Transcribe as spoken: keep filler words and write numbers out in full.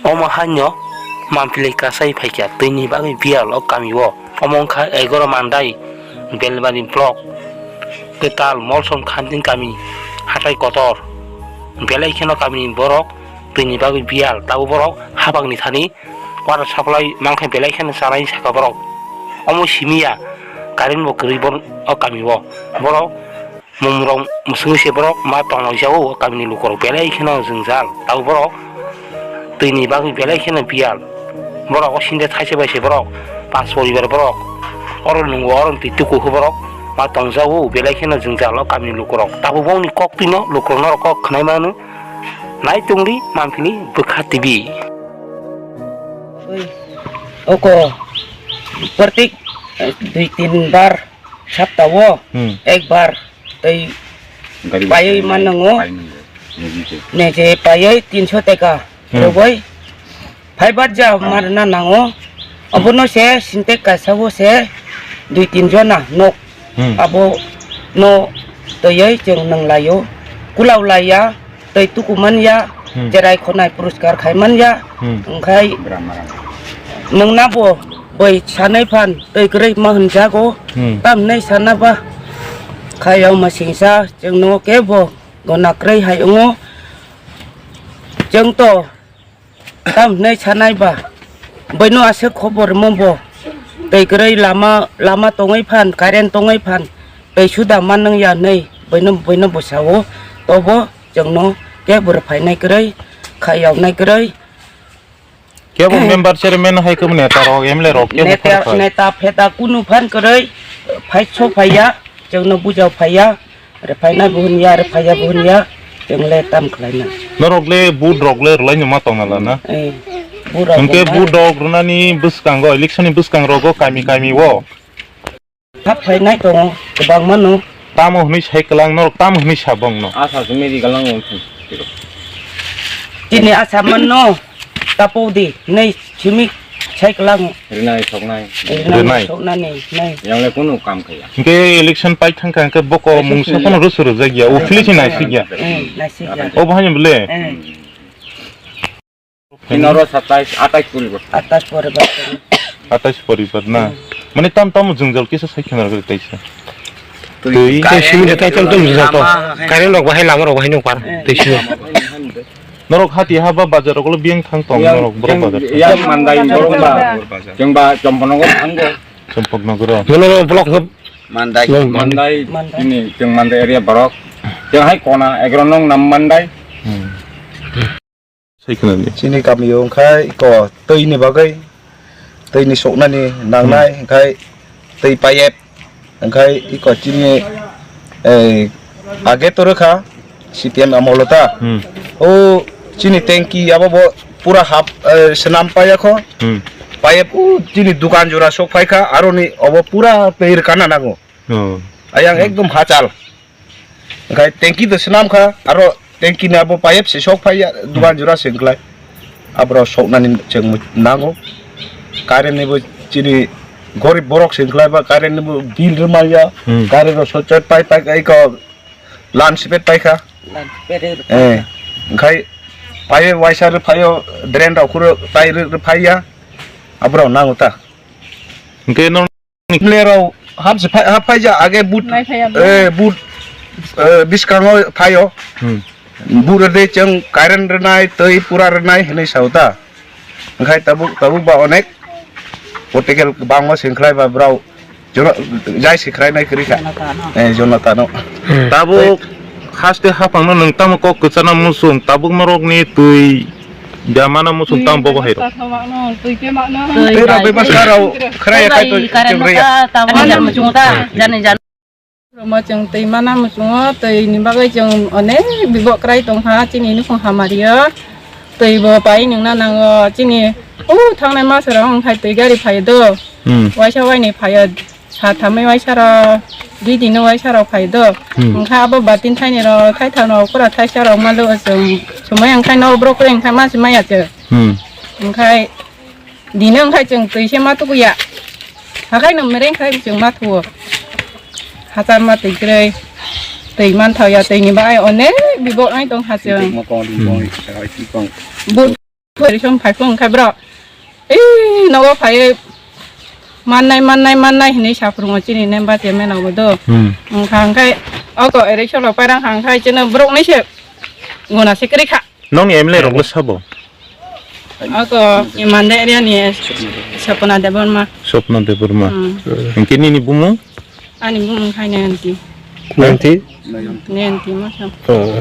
Omo haino mampili kasai phaikha twini bagwi biyal o kamio. Omo wngkha egaro Mandai, Belbari block, kwtal Molsom Khantin kami, hatai kotor. Belai kheno kamini borok twini bagwi biyal, tabuk borok hapangni thani water supply mankha, belai kheno chanai sakha borok. Omo simiya, current bo kwrwi bor-, o kamio. Borok Mumrok mwswngwi se borok ma tonglaijao, o kamini lukurok belai kheno jwngjal. Tabuk borok twini bagwi belai kheno biyal. Borok o sinde thaise bai se borok pas poribar borok oro nungo, oro twi tuku khe borok ma tongjao, belai kheno jwngjal o kamini lukurok. Tabuk bongni kok twino lukurok norok kok khwnai manu nai tongdi mampili bwkha T V. Oi, oko, pratik, eh, dui tin bar. Sapta o Hmm. Ekbar tei Gari paiwi bai mannango. Pai nango. Niji se. Neje paiwi tinso teka Hmm. Rwbai phaibar ja marna nango. Abono se sintek kaisa o se dui tin jona nok. Hmm. Abo no twiwi chwng nanglaio. Kulaulaiya. Tei tuku manya, Hmm. cherai khonai puriskar khai manya, Hmm. wngkhai Bra marang. Nungna bo bai sanai phan tei kwrwi ma hwnjago, Hmm. Tamni sana ba khai yao ma singsa, chwngno kebo gona kwrwi hai wngo, chwng to tamni sanai ba, baino aswk khobor mo bo, tei kwrwi lama, lama tongwi phan, current tongwi phan, tei suda ma nung ya nei, baino, baino bo sao, tobo. Chwngno kebo rwphainai kwrwi, khayawnai kwrwi. Kebo member chairman hai kebo neta rok, M L A rok kebo Neta, phai phai. Neta pheta kunu phan kwrwi, phai so phaiya, chwngno bujao phaiya, rwphaina bo hwnya, rwphaiya bo hwnya, chwng le tam khlaina. Norok le vote rok le rwlaino ma tongna lana. Eh, vote rok Hwnkhe rwna. Vote rok rwnani bwskango, election ni bwskango rogo kami kami o. Hap phainai tongo, kwbangma no. Tamo hwnwi sai kwlang norok, tamo hwnwi sa bongno? Asa se medical ang wng thung. Chini asa manno, tapo di, nei simi sai kwlang. Rinai soknai. Rinai. Rinai soknani, nei. Yang le kunu kam khaya. Hwnkhe election pai thangkha, hwnkhe boko mungsa phano rwsu rwjak ya, officially se naisik ya. Eh, naisik ya. Obo haino bole? Eh. Tinoro satais, atais poribar. Atais poribar. Atais poribar na. Hmm. Mane tam tam jwngjal kisa sai khna rwgwi taisa. Twi, twi, twi, simi de tai tam tam jwngjal to. Lama. Current rok bahai, lama rok bahai nung par. Hmm. Twi simi. Norok hati haba bazar rok lo biyang thang tong, yang, norok borok yang, bazar. Yang Mandai borok ba. Yang ba Chompon Nogor thang go. Chompon Nogor. Mono block hab. Mandai. Mandai. Mandai. Ini yang Mandai area borok. Yang hai kona egro nong nam Mandai. Hmm. Sai khwnani. Chini kamio wngkha iko twi ni bagwi, twi ni soknani nangnai, hmm, hwnkhe twi payep, hwnkhe iko chini, eh, age to rwkha C P M amolo ta. Hmm. O chini tanki abo bo pura hap, eh, swnam paiya kho. Hmm. Payep o chini dukan jora sok phaikha, aroni obo pura twi rwkana nango. Oh. Ayang, hmm, ekdom hachal. Hwnkhe tanki to swnam kha, aro tanki ni abo payep se sok phaiya, hmm, dugan jora se wngklai. Aborok soknani chwng nango. Current ni bo chini gorib borok se wngklai ba, current ni bo bill rwmanya, hmm, current rok sochot pai pai kai ko lan sipet pai kha. Lan sipet rw-, eh, khai phaio, waisa rw phaio, drain rok khuro tai rw, rw phaiya. Aborok nango ta. Hwnkhe no Mlerao hap se phai, hap phai ja age but, nai phai ya bo. Eh, but, eh, biskango phaio. Hmm. But rwde chwng current rwnai, twi pura rwnai hinwi sao ta. Hwnkhe tabuk, tabuk ba onek political bangma sengkhlai ba brao jora jai se khlai nai kwrwi kha. Jonathan no. Eh, Jonathan no. Hmm. Tabuk Haste hapang no nwng tamo kok kwchana muchung, tabuk norok ni twi da mana muchung tamo bobo hai rok. Twi ke makno, twi ke makno. Twi rok bai bwsa rok khwrai khai to current khwrai. Ka tamo jar muchung ta, jani jan. Roma chwng twi mana muchungo, twi ni bagwi chwng onek bibo kwrai tong kha, chini nukhung hamari o. Twi bo pai nwngna nango, chini u thangnai masarok wng khai twi gari phai do. Hmm. Waisa waini phai o. Sa thamwi waisa rok, dui din o waisa rok phai do. Hmm. Wngkha abo batin thaini rok, khai thang rok, pura thaisa rok ma do chwng. Sumai wngkhai no borok kwrwi wngkhai ma se maya chwng. Hmm. Wngkhai dino wngkhai chwng twi se ma tukuya. Hakhai no mereng khai chwng ma thuo. Hachar ma twi kwrwi. Twi man thao ya, twi ni bai onek bibo ai tong kha chwng. Twi mo kong, twi mo kong, twi kong. But Election phai phung khe bro. Ei, nogo phai mannai, mannai, mannai hinui saphurungo chini nemba chairman obo do. Hmm. Wngkha hwnkhe oko election rok pairang kha hwnkhe chini borok ni se guna se kwrwi kha. Nongni M L A rok le sabo? Oko Imande area ni Sapna Debbarma. Swapna Debbarma. Hmm. Hwnkhe nini bumung? Ani bumung khai Nayanti. Nayanti? Nayanti ma sa. Oh.